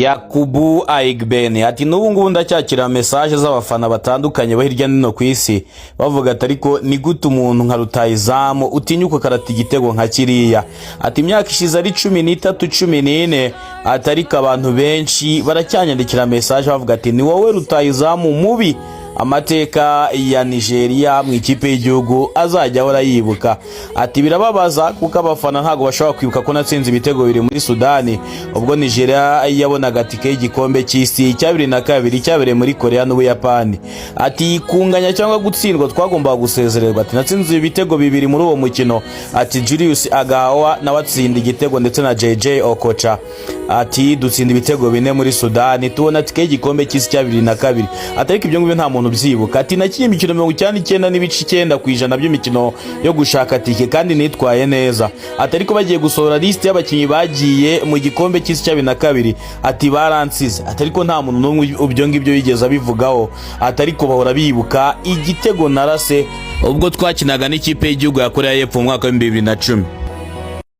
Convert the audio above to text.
Yakubu Aiyegbeni ati: "N'ubu ngubu ndacyakira message z'abafana batandukanye bo hirya no hino ku isi, bavuga ati: 'Ariko ni gute umuntu nka rutayizamu utinyuka ukarata igitego nka kiriya?'" Ati: "Imyaka ishize ari 13, 14," ati: "Ariko abantu benshi baracyanyandikira message bavuga ati: 'Ni wowe rutayizamu mubi amateka ya Nigeria mu ikipe y'igihugu azajya ahora yibuka.'" Ati: "Birababaza kuko abafana ntabwo bashobora kwibuka ko natsinze ibitego bibiri muri Sudani ubwo Nigeria yabonaga tike y'igikombe cy'isi cya 2002 cyabereye muri Korea n'Ubuyapani." Ati: "Kunganya cyangwa gutsindwa, twagombaga gusezererwa." Ati: "Natsinze ibitego bibiri muri uwo mukino." Ati: "Julius Aghahowa nawe atsinda igitego ndetse na JJ Okocha." Ati: "Dutsinda ibitego bine muri Sudani, tubona tike y'igikombe cy'isi cya 2002." Ati: "Ariko ibyo ngibyo nta muntu ubyibuka." Ati: "Nakinnye imikino 99.9% by'imikino yo gushaka tike kandi nitwaye neza." Ati: "Ariko bagiye gusohora lisite y'abakinnyi bagiye mu gikombe cy'isi cya 2002," ati, "baransize." Ati: "Ariko nta muntu n'umwe ibyo ngibyo yigeze abivugaho." Ati: "Ariko bahora bibuka igitego narase ubwo twakinaga n'ikipe y'igihugu ya Korea y'Epfo mu mwaka wa 2010."